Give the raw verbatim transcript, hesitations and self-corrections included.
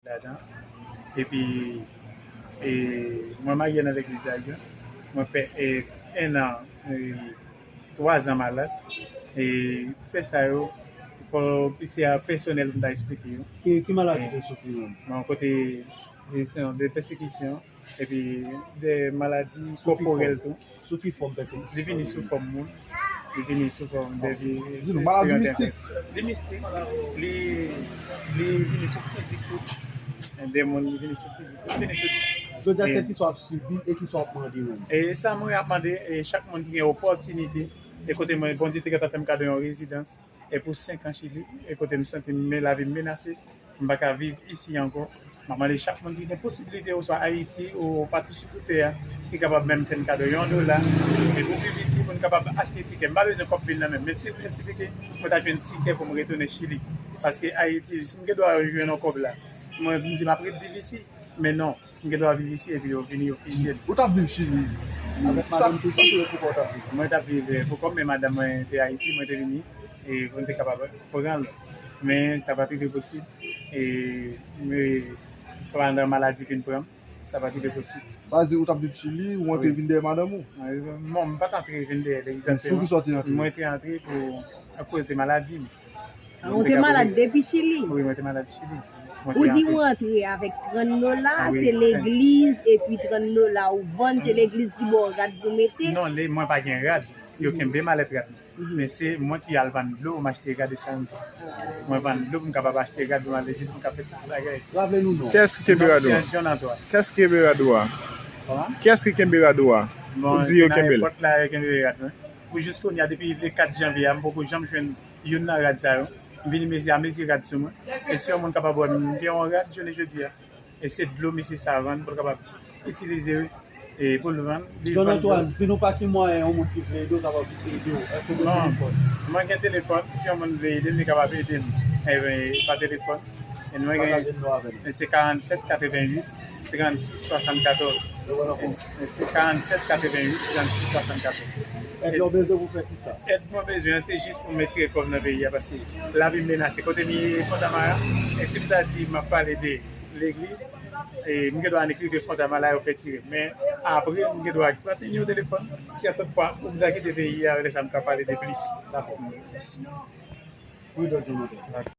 ladan. Epi, e, mwen marye nan legliz la, wi. Mwen fè, e, en an, e, twa zan malad. E fè sa yo, fò, se a pèsonèl pou m ta eksplike yo. Ki, ki maladi ou te soufri menm? Bon, kote, se, se de pèsekisyon, epi de maladi kòporèl tou. Sou ki fòm pèsekisyon? Li vini sou fòm moun. Li vini sou fòm de vi-, Di nou, maladi mistik? Li mistik. Li, li vini sou fizik tou. De moun, li vini sou fizik tou. Li vini sou Jodi a, kèlkeswa w ap sibi e kisa w ap mande menm? E sa mwen ap mande, e chak moun ki gen opòtinite, e kote mwen, Bondye te gentan fè m kado yon rezidans, e pou senk an Chili, e kote m santi m, lavi m menase, m pa ka viv isi ankò. M ap mande chak moun ki gen posiblite, oswa Ayiti, ou patou sou tout tè a, ki kapab menm fè m kado yon dola, e pou pi piti, pou n kapab achte tikè. M pa bezwen kòb vin nan men m, men si m resifike, mwen ta jwenn tikè pou m retounen Chili. Paske Ayiti, si m gen dwa jwenn yon kòb la, mwen, m di m ap ret viv isi, men non. M gen dwa viv isi epi yo vini, yo fizye m. Ou t ap viv Chili avèk madanm tou sa, se pou kò w t ap viv? Mwen t ap viv, eh, pou kò m, men madanm mwen te Ayiti, mwen te vini, e pou m te kapab pran l. Men sa pa t rive posib. E, men, pandan maladi vin pran m, sa pa t rive posib. Sa vle di ou t ap viv Chili, ou antre vin dèyè madanm ou? Eh, non, m pa t antre vin dèyè l, egzakteman. Poukisa w te antre? Mwen te antre pou, akoz de maladi m. Ah, ou te malad depi Chili? Wi, mwen te malad Chili. Ou di ou antre avèk trant dola, se legliz, epi trant dola ou vann, se legliz ki ba w rad pou mete? Non, mwen pa gen rad. Yo kenbe malèt rad mwen. Men se mwen ki al vann dlo, m achte rad e samdi. Mwen vann dlo pou m kapab achte rad pou m al legliz, pou m ka fè tout bagay. Kiyès ki kenbe rad ou a? Kiyès ki kenbe rad ou a? Kiyès ki kenbe rad ou a? Ou di yo kenbe l? Pòt la, yo kenbe rad mwen. Pou jis kounye a, depi le kat janvye a, m poko janm jwenn youn nan rad sa yo. M vini mezi a mezi rad sou mwen. E si yon moun kapab wè m, m gen yon rad jounen jodi a. E se dlo misye sa vann pou l kapab itilize, e pou l vann. John Antoine, di nou pa ki mwayen yon moun ki vle ede w kapab ede w. Èske w gen telefòn? Mwen gen telefòn. Si yon moun vle ede m, li kapab ede m, e, pa telefòn. E mwen gen, e se karannsèt katrevennuit trannsis swasannkatòz. Karannsèt katrevennuit trannsis swasannkatòz. Èd la w bezwen pou fè kisa? Èd mwen bezwen an, se jis pou m retire kò m nan peyi a, paske lavi m menase. Kote m ye Fontamara, e si m ta di m ap pale de legliz, e m gen dwa annik rive Fontamara, yo fè tire m. Men apre, m gen dwa plante yon telefòn. Si a tout fwa, ou m ta kite peyi a, lè sa m ka pale de plis. Dakò. Wi, Dòdjou, mwen.